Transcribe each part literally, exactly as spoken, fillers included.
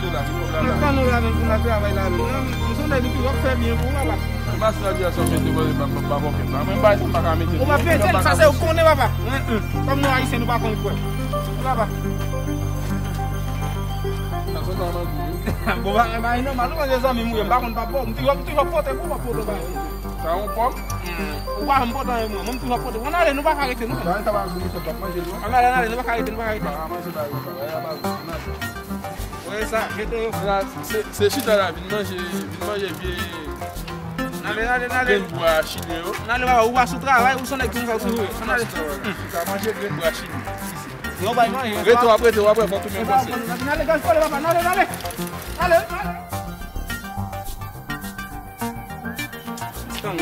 mache la, pou kòb la. Mwen pa nan la menm, pou n al travay la menm. Mwen, mwen se yon nèg ki ap fè byen pou ou, papa. Mwen pa sou radiyasyon mete vòlè, m pa, m pa, m pa fè sa. Mwen bay sa, m pa ka mete. Ou pa pete l, sa se ou konnen, papa. Mwen, hum, kòm nou Ayisyen, nou pa konn kwè. Papa. Sa se nòmal, wi. Bon, ba, ba, e nòmal, nou manje zanmi m, wi, m pa konn pa bon. M toujou, m toujou pote pou, m pote ba. Sa yon pòm? Ou pa janm pote anyen, mwen. Mwen, m toujou pote. Ann ale, nou pa ka rete, nou. Ann ale, ann ale, nou pa ka rete, nou pa ka rete. Pa manje ba yo, pa, pa, pa, pa, pa. Wè sa, mete yo. Se, se chita la, vin manje, vin manje vye. N ale, n ale, n ale. Grenn bwa chilyen yo. N ale, papa, ou pa sou travay, ou se nèg ki konn fè toujou. N ale. Ou ka manje grenn bwa chilyen. Yo bay manje. Rete, w ap rete, w ap wè, fò tounen pase. N ale, gaz kole, papa, n ale, n ale. N ale, n ale. Tann.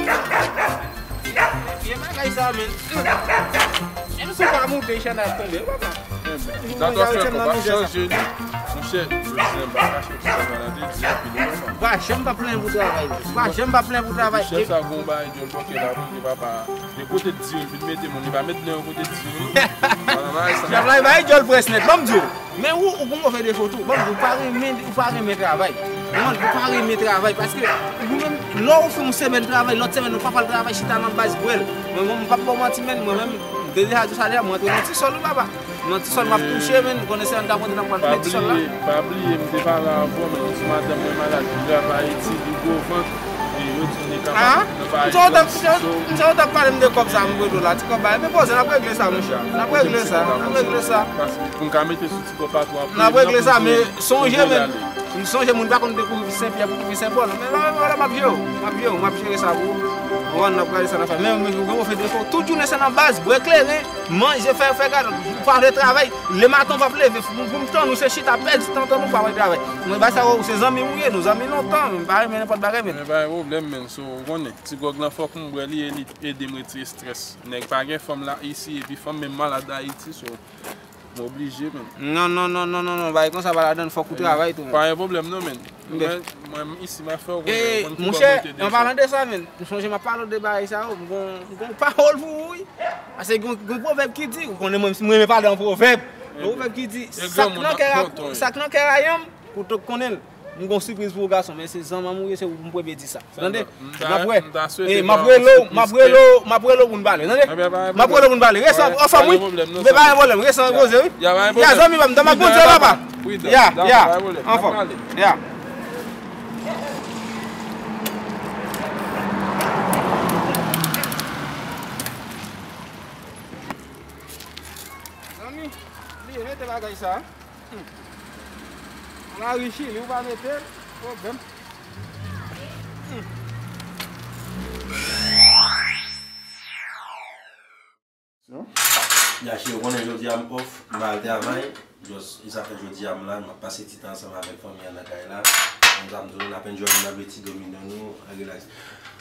E bagay sa, men. Menm si w pa moute, chanèl tonbe, papa. Dakò, frè, konpa chanje li. Monchè, jodi a m pa kache pou sa, malade, di anpil, wi, papa. Pa janm pa plenyen pou travay. Pa janm pa plenyen pou travay. Chèf sa gon bagay djòl bòkè la, wi, papa. E kote di yo vin mete moun, li pa met nan yon kote di yo. Chèf la, li bay djòl près nèt, ban m di w. Men ou, ou gon move defo tou. Bon, ou pa renmen, ou pa renmen travay. Ou pa renmen travay, paske ou menm, lè ou fè yon semèn travay, lòt semèn ou pa pral travay, chita nan baz bwè l. Mwen, mwen, m p ap ba w manti, men mwen menm, m te deja di w sa deja, mwen antre nan ti sòl, wi, papa. Nan ti sòl m ap touche, men, ou konnen se an ta monte nan pral fè ti sòl la. Pa bliye, pa bliye, m te pale avè w, men, yon ti madanm mwen malad, li travay Ayiti, li gwo vant, e yo di m li kapab nan Ayiti. M sa w t ap pale m de kòb sa, m redo la, ti kòb ba, men poze, n ap regle sa, monchè. N ap regle sa, n ap regle sa. Pou n ka mete sou ti kòb pa twò. N ap regle sa, men sonje, men, m sonje moun pa konn dekouvri Senpyè pou kouvri Senpòl. Men la, la, la, m ap jere w, m ap jere w, m ap jere sa pou ou. Ou konprann, n ap gade sa n ap fè. Men, men, men, ou fè defo. Tout jounen se nan baz, bwè kleren, manje, fè, fè gad. Ou pa vle travay. Lematen w p ap leve. Pou, pou m tann ou se chita, pèdi tan, tann ou pa wè travay. Mwen, ba sa, ou se zanmi m ou ye, nou zanmi lontan. M pa renmen nenpòt bagay, men. Men pa gen pwoblèm, men. So, ou konnen, ti gwòg lan fòk m bwè li e li ede m retire estrès. Nèg pa gen fanm la isi, epi fanm menm malad Ayiti, so. M oblije, men. Non, non, non, non, non, non, bagay konsa pa ladann, fòk ou travay tou, men. Pa gen pwoblèm, non, men. Mwen, mwen, isi, m a fè w konnen, ou konn ki bò mwen te desann. An palan de sa, men, m sonje m ap pale w de bagay sa yo, m gon, m gon pawòl pou ou, wi. Paske gon, gon pwovèb ki di, ou konnen mwen, mwen renmen pale an pwovèb. Gon pwovèb ki di, sa k nan kè a, sa k nan kè a yanm, pou w t konnen l. M gon sipriz pou ou, gason, men se zanmi m ou ye, se ou m premye di sa. Tande? N ap wè. E, m ap rele w, m ap rele w, m ap rele w pou n pale, tande? M ap rele w pou n pale. Rès an, anfòm, wi. Men pa gen pwoblèm, rès an poze, wi. Ya, zanmi pa m, m ap konn sa, papa. Ya, ya, anfòm. Ya. Zanmi, bliye mete bagay sa. Hmm. Mari Chili, ou pa mete l, pwoblèm. Hmm. Non? Yachi, ou konnen jodi a m off, m pa al travay. Just, e sa fè jodi a m la, m ap pase ti tan ansanm avèk fanmi an nan kay la. Konn sa m di w, n ap enjoy, n ap jwe ti domino nou, an relax.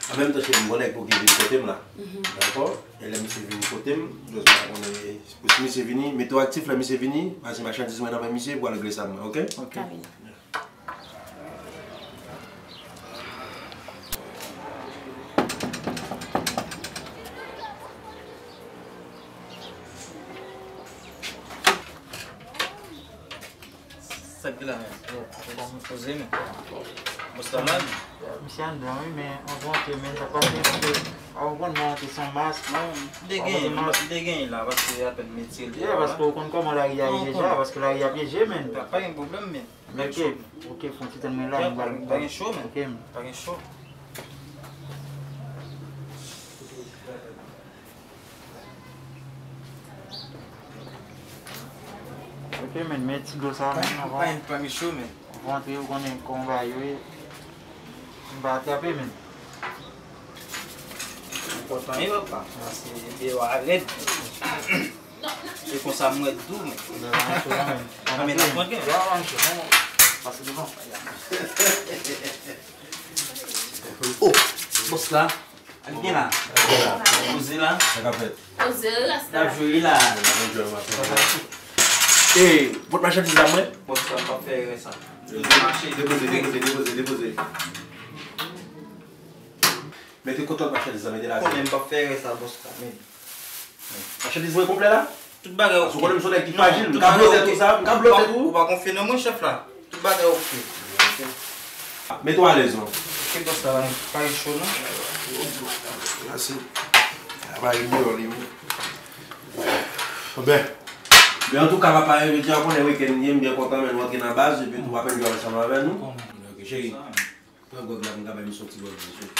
An menm tan, cheri m, gon nèg pou ki vin kote m la. Mhm. Dakò? E lè misye vin kote m, just pa konnen, pou si misye vini, mete w aktif lè misye vini, pase machandiz mwen nan men misye, pou al regle sa mwen, oke? Oke. Ka vini. Sa k Poze men. Bòs la la. Misye anndan wi, men anvan antre men sa pase, paske a w konprann mwen antre san mas. Non, m te genyen, m te genyen la, paske apèn m retire l. Yeah, paske w konn kòman lari a ye deja, paske lari a pyeje men. Pa gen pwoblèm men. Ok, ok, fon ti tann mwen la, mwen pral. Pa gen cho men. Ok men. Pa gen cho. Ok men, men ti dlo sa men anvan. Pa gen cho men. Anvan antre, ou konnen kòman bagay yo ye. M pa atrape men. Enpòtan wi papa, paske deyò a rèd. Se konsa m wè dou men. Ann men n ap rantre. Oh, bòs la. Al gen la. Poze la. Sa k ap fèt? Poze rasta. N ap jwe la. Ey, pot machandiz la mwen. Bòs la m p ap fè erè sa. Depoze, depoze, depoze, depoze. Mete kontwòl machandiz la, mete la. Konnen m p ap fè erè sa bòs la men. Machandiz mwen konplè la? Tout bagay oke. Ou konnen m se yon nèg ki frajil, m ka blote tou sa, m ka blote tou. Ou pa konfye nan mwen chèf la? Tout bagay oke. Mete w alèz non. Oke bòs la, pa gen cho non. Mèsi. Travay deyò li men. Ben. Men antouka papa, jodi a konnen wikenn ye, m byen kontan men nou antre nan baz epi tou w ap enjoy ansanm avè nou. Ok cheri. Pran gwòg la pou m ka bay misye yon ti gwòg vin sou.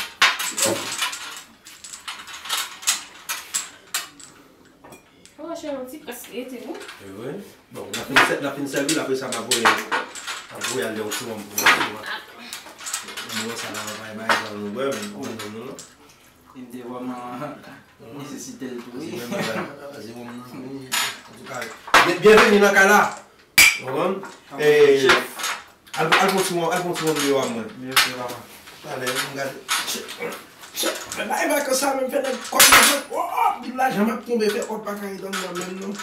Oh cheri, yon ti kras rete wi. E vre? Bon, n ap fin sè-, n ap fin sèvi l, apre sa m ap voye, m ap voye al yon ti wonm pou mwen. Mwen sa la, mwen pa bay sa nou bwè, men nou menm nou non. Li te vrèman nesesite l tou wi. Se menm bagay, se wonm nan wi. Antouka, byen, byenveni nan kay la. Ou konprann? Al, al pran ti wonm, al pran ti wonm deyò a mwen. Mèsi papa. Talè m gade. Chèf, chèf, fè bay vakans sa menm fè nèg kòb nan vant. Oh, oh, pil lajan m ap tonbe fè kòb pa ka ret anndan menm non.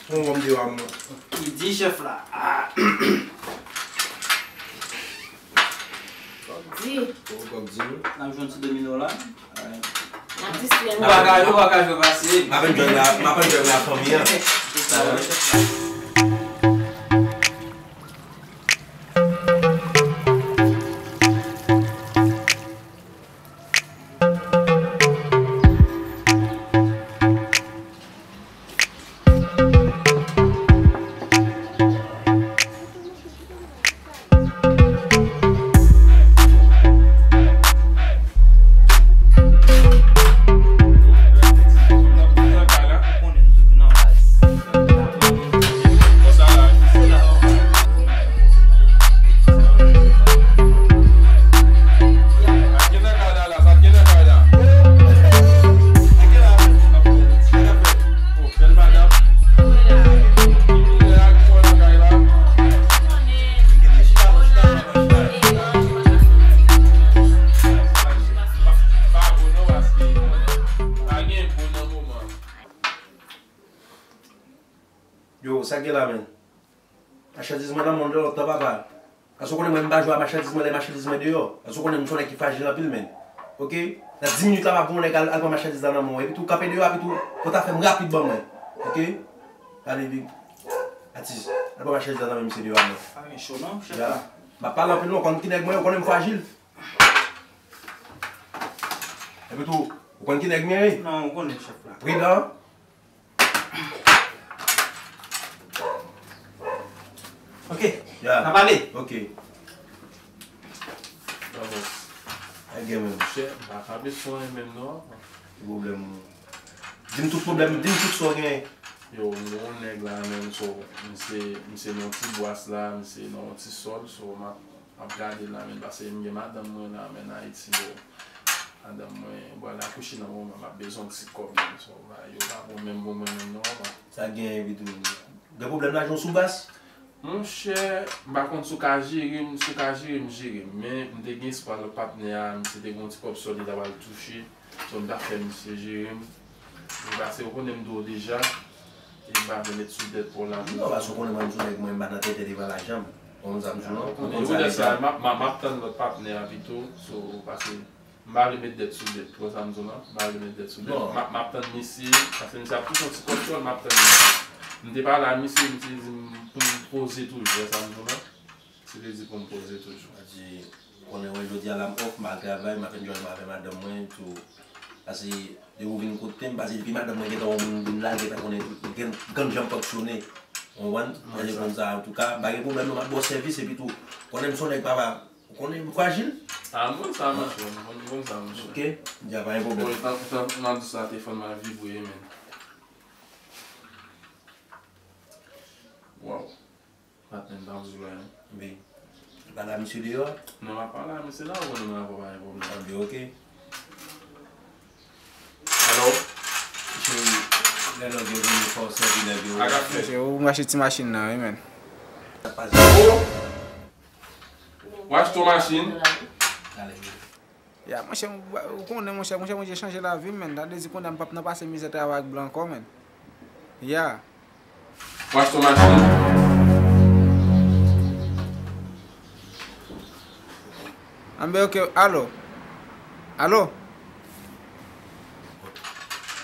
Pran wonm deyò a mwen. Ki di chèf la? Ah. Kòb di. Oh, kòb di wi. N ap jwenn ti domino la. N ap distrè nou. Ou pa ka, ou pa ka jwe pase. M ap enjoy la, m ap enjoy la fanmi an. Se sa wi. Yo, sa k gen la, menn? Machandiz mwen nan men w de lontan, papa. Èske w konnen mwen m pa jwe a machandiz mwen lè machandiz mwen deyò? Èske w konnen m se yon nèg ki frajil anpil, menn? Oke? Nan dis minit la, m ap voye yon nèg al, al pran machandiz la nan men w. Epi tou, kanpe deyò, epi tou, pòt la fèm rapid ban mwen. Oke? Gade, epi, atis, al pran machandiz la nan men misye deyò a mwen. Pa gen cho non, chèf la. M ap pale anpil non, w konn ki nèg mwen ye, w konnen m frajil. Epi tou, w konn ki nèg mwen ye? Non, w konnen chèf la. Pridan. Ok. Ya. N ap pale. Ok. Nan bòs. Ay gen menm. Chè, m pa ka bezwen menm non. Ki pwoblèm ou? Di m tout pwoblèm, di m tout sa w gen. Yo, m gen yon nèg la menm, so, misye, misye nan yon ti bwas la, misye nan yon ti sòl, so, m ap M ap gade l la, menn, paske m gen madanm mwen la, menn, Ayiti, yo. Madanm mwen pral akouche nan moman, m ap bezwen yon ti kòb, menn. So, bagay yo pa bon menm pou mwen menm non, papa. Sa gen epi tou. Gen pwoblèm lajan w sou bas? Monchè, m pa konn si w ka jere m, si w ka jere m, jere m. Men, m te gen espwa lòt patnè a, misye te gen yon ti kòb sòl li ta pral touche. So, m ta fè misye jere m. Li pase, ou konnen m di w deja. E m pa vle met sou dèt pou w la. Non, paske ou konnen mwen, m se yon nèg, mwen, m pa nan tenten devan lajan m. Ou konn sa m di w, non? Ou konnen sa deja. M ap, m ap, m ap tann lòt patnè a pito. So, paske m pa vle met dèt sou dèt. Ou konn sa m di w, non? M pa vle met dèt sou dèt. M ap, m ap tann misye. Paske misye ap touche yon ti kòb sòl, m ap tann misye. M te pale a misye, misye di m pou m poze toujou, wè sa m di w la? Misye te di pou m poze toujou. Sa di, konnen wè jodi a la m off, m al travay, m ap enjoy m avè madanm mwen, tou. Pase, depi w vin kote m, pase depi madanm mwen gentan wè yon moun vin la, l gentan konnen tout, gen, gen jan m fonksyone. Ou konprann? Mwen se konn sa, antouka, pa gen pwoblèm non, m ap ba w sèvis epi tou. Konnen m se yon nèg papa, ou konnen m frajil? Ah, m konn sa, monchè, m konn, m konn sa, monchè. Ok, dja pa gen pwoblèm. Bon, tan, tan, m ap di sa, telefòn mwen ap vibre, men. Wow. Patnè m t ap di w la, wi. Wi. Pale a misye deyò a? Non, m ap pale a misye la, ou konnen mwen avè w pa gen pwoblèm. Anben, ok. Alo? Cheri, lè nèg yo vini fò w sèvi nèg yo. Sa k ap fèt? Mesye, ou mache ti machin nan, wi, men. Sa k pase? Oh! W achte yon machin? Ale. Ya, monchè, ou konnen, monchè, monchè, Bondye chanje lavi m, men. Sa vle di kounye a m p ap nan pase mizè travay ak blan ankò, men. Ya. W achte yon machin? Anben, ok, alo? Alo?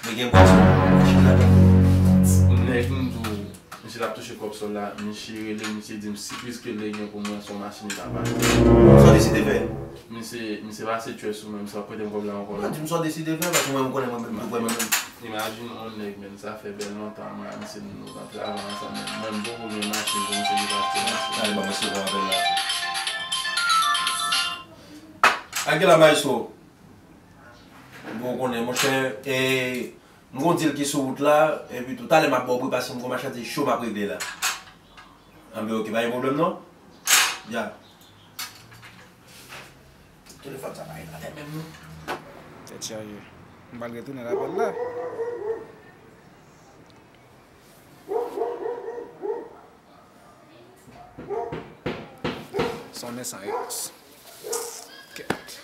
Men gen pwoblèm. Nèg m di w, misye t ap touche kòb sòl la, misye rele, misye di m sipriz ke l te gen pou mwen, se yon machin li t ap achte. Sa w deside fè? Misye, misye pase chwè sou mwen, misye p ap prete m kòb la ankò non. Di m sa w deside fè, paske mwen menm m konnen mwen menm m tou kwè mwen menm. Imajine yon nèg, men, sa fè bèl lontan mwen a misye, nou t ap travay ansanm, men mwen m poko gen machin pou misye ki pa achte machin. Ale, ban mwen resevwa apèl la. Ak la, maestro. Bon, ou konnen, monchè, e, m gon dil ki sou wout la, epi tou, talè m ap ba w pri, paske m gon machandiz cho m ap regle la. Anben, ok, pa gen pwoblèm non. Ya. Telefòn sa pa gen valè menm non. Tèt chaje. M pral retounen lapèl la. Sonnen san repons. Kèt.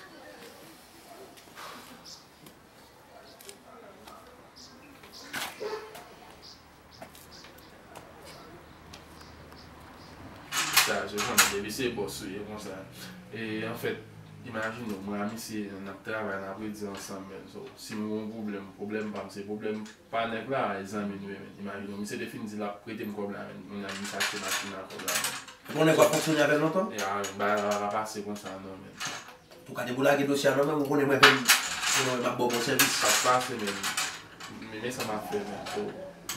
Sa, se konnen, depi se bòs ou ye konsa. E, anfèt, imajine w, mwen a misye, n ap travay, n ap redi ansanm, men. So, si m gen yon pwoblèm, pwoblèm pa m, se pwoblèm pa nèg la, e zanmi nou ye, men. Imajine w, misye te fin di l ap prete m kòb la, men. Kounye a, misye achte machin nan kòb la, men. Ou konnen w ap fonksyone avè l lontan? Ya, bagay la pa ka pase konsa, non, men. Antouka, depi w lage dosye a nan men m, ou konnen mwen menm, ou konnen mwen m ap ba w bon sèvis. Sa k pase, men, men, men sa m ap fè, men. So,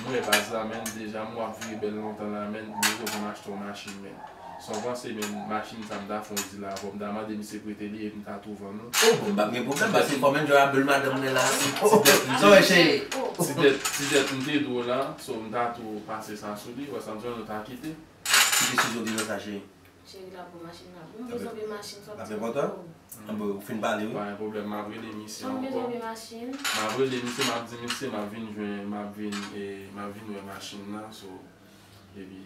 m wè baz la, men, deja m wè ap vire bèl lontan la, men, m bezwen pou m achte yon machin, men. San w panse, men, machin sa m ta fè yon dil avè w, m ta mande misye prete li epi m ta tou vann ou. Oh, bon, m p ap gen pwoblèm, paske fò m enjoy a bèl madanm mwen la. Sa w wè, cheri? Ti dèt, ti dèt m te dwe w la, so m ta tou pase sa sou li, wè sa m di w, nou ta kite. Ki desizyon w te pran sa, cheri? Cheri, la pou machin la. M bezwen vye machin sòti. L ap enpòtan? Anben, ou fin pale, wi. Pa gen pwoblèm, m ap rele misye ankò. M bezwen vye machin. M ap rele misye, m ap di misye, m ap vin jwenn, m ap vin, e, m ap vin wè machin nan, so, epi,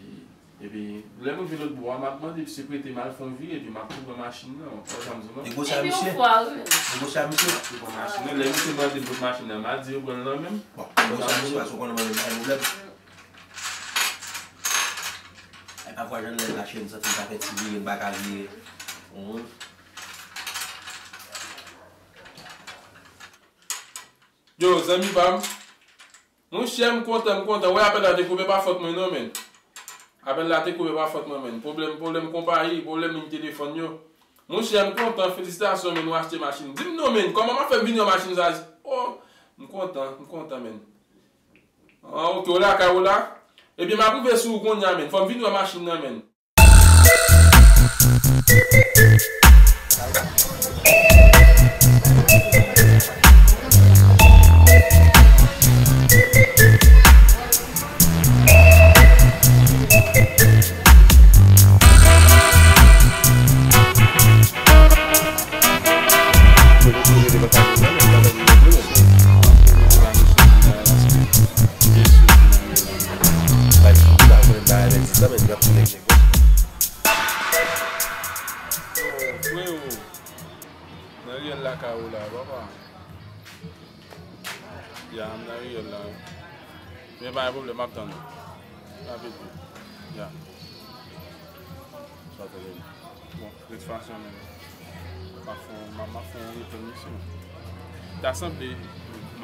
epi, lè mwen vin lòt bò a, m ap mande misye prete m al fè yon vire, epi m ap tou pran machin nan. Ou konprann sa m di w, non? Negosye a misye. Epi yon fwa, wi, men. Negosye a misye. M ap tou pran machin nan, m a di yo pran l nan men m. Bon, negosye a misye, paske ou konnen mwen menm, pa gen pwoblèm. Ay, pafwa, jan lè m lache, m santi m ta fè ti vire, m pa ka vire. Mhm. Yo, zanmi pa m. Monchè, m kontan, m kontan. Wè, apèl la te koupe pa fòt mwen, non, men. Apèl la te koupe pa fòt mwen, men. Pwoblèm, pwoblèm konpayi, pwoblèm liy telefòn yo. Monchè, m kontan, felisitasyon, men, nou achte machin. Di m non, men, kòman m ap fè vin yon machin sa? Oh, m kontan, m kontan, men. Ah, ok, ou lakay ou la? Ebyen, m ap rive sou ou kounye a, men. Fò m vin wè machin nan, men. Freo, nan riyèl lakay ou la, papa. Ya, m nan riyèl la. Men pa gen pwoblèm, m ap tann ou. Rapid wi. Ya. Sa fè byen. Bon, de tout fason, men, m ap fè, m ap, m ap fè yon retou misye. Ta sanble, m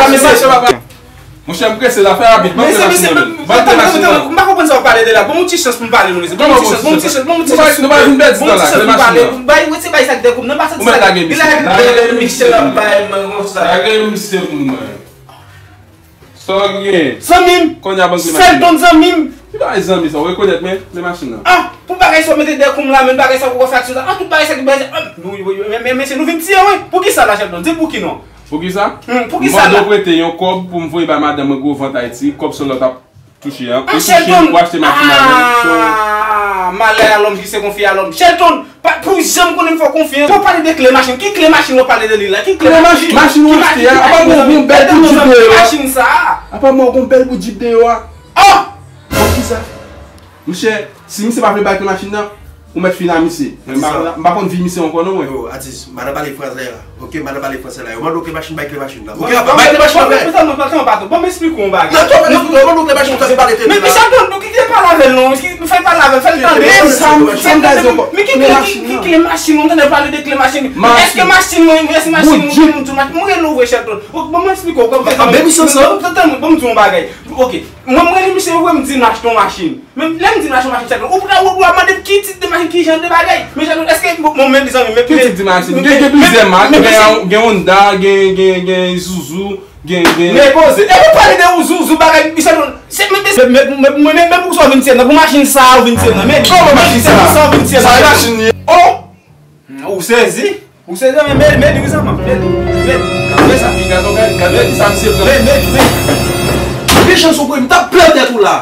la, mesye. Monchè, m prese la, fè rapid. Ban m kle machin nan men. Ban m kle machin nan men. M pa konprann sa w pale de la. Ban m yon ti chans pou m pale, non, mesye. Ban m yon ti chans, ban m yon ti chans, ban m yon ti chans. Nou pa vin pèdi tan la, kle machin nan. Bay, wete bay sa k de koub nan, pa santi sa. Ou mèt lage misye. Lage misye la, bay mwen konsa. Lage misye pou mwen. Sa w gen? Zanmi m. Kounye a ban m kle machin nan. Shelton, zanmi m. Ki bagay zanmi sa? Ou rekonèt men, kle machin nan. Ah, pou bagay sa w mete de koub la, men bagay sa pou w fè aksyon sa. Ah, tout bagay sa ki bagay sa. Men, men, mesye, nou vin tiye, wi. Poukisa la, Shelton? Di m pou ki non? Poukisa? Hmm, poukisa la? M mande w prete yon kòb pou m voye bay madanm mwen gwo vant Ayiti, kòb Solòt ap touche an. Ou touche, ou achte machin avè l. Ah, malè a lòm ki se konfye a lòm. Shelton, pa, pou janm konnen m fè w konfyans. Pou pale de kle machin, ki kle machin w pale de li la? Ki kle machin? Machin ou achte a, apa mwen gon bèl bout jip deyò a. Machin sa. Apa mwen gon bèl bout jip deyò a. Oh! Bon, kisa? Monchè, si misye pa vle bay kle machin nan, ou mèt fini a misye. Men m pa, m pa konn vi misye ankò non, mwen. Yo, atis, madan pale fransè la. Ok, madan pale fransè la. Yo mande w kle machin, bay kle machin la. Ok, apa, bay kle machin la, frè. Bon, bon, bon, bon, bon, bon, bon, m esplike w yon bagay. Nan, tou, nan, tou, mande w kle machin, ou ta vle pale de li la. Men, men, Shelton, nou kite pale avè l non. Fè l pale avè l, fè l tande. Men ki kle machin, nou tande pale de kle machin. Èske machin mwen, èske machin mwen, mwen rele w vre, Shelton. Bon, mwen esplike w kòman. Ban m di yon bagay. Ok, mwen, mwen rele misye vre, m di m achte yon machin. Men lè m di m achte yon machin, Shelton, ou, ou, ou ap mande m ki tit de machin, ki jan de bagay. Men Shelton, èske, bon, men zanmi, men ki tit de machin? Gen, gen plizyè mak, gen, gen Honda, gen, gen, gen Isuzu, gen, gen. Men poze. Epi pale de Isuzu, bagay, Shelton. Se, men, men, men, men, men, men pou sa w vin tiye nan, pou machin sa a w vin tiye nan. Men, kòman machin sa a? Sa w vin tiye nan. Sa e machin li ye. Oh! Ou sezi? Ou sezi, men, men, men, men, men, men, men, gade sa. Gade, gade, gade sa misye pran. Men, men, men. Mechan sou pwen, m t ap plen tèt ou la.